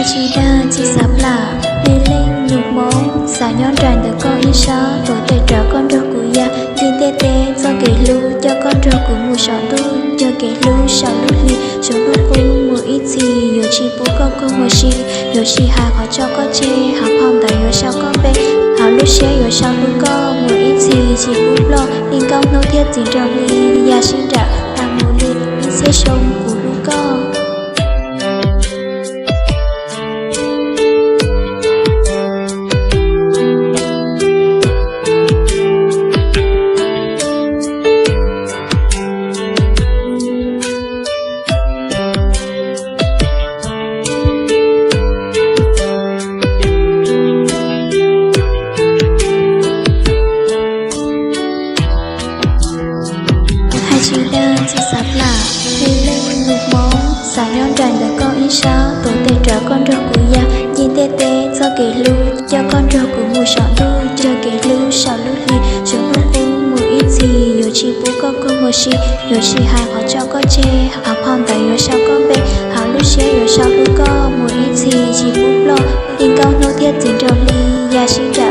Tsis dag tsis xav plam, lig leej nus hmoov, xav nyob nraim ntawm koj ib sab, tuav tes rawv koj nrog kuv ya, nce ntiaj teb txoj kev hlub, coj koj nrog kuv mus saum ntuj, cog kev hlub saum lub hli, saum lub qub mus ib txhis, yuav tsis pub koj kua muag si, yuav tsis hais qhov tso koj tseg, hauv phau ntawv yuav sau koj npe, hauv lub siab yuav sau hlub koj mus ib txhis tsis pub ploj, li nkauj hnub thiab txiv nraug hli, ya sib nram tas mus li ib txhiab xyoo kuv hlub koj. Hais tsis dag tsis xav plam, lig leej nus hmoov, xav nyob nraim ntawm koj ib sab, tuav tes rawv koj nrog kuv ya, nce ntiaj teb txoj kev hlub, coj koj nrog kuv mus saum ntuj, cog kev hlub saum lub hli, saum lub qub mus ib txhis, yuav tsis pub koj kua muag si, yuav tsis hais qhov tso koj tseg, hauv phau ntawv yuav sau koj npe, hauv lub siab yuav sau hlub koj mus ib txhis tsis pub ploj, li nkauj hnub thiab txiv nraug hli, ya sib nram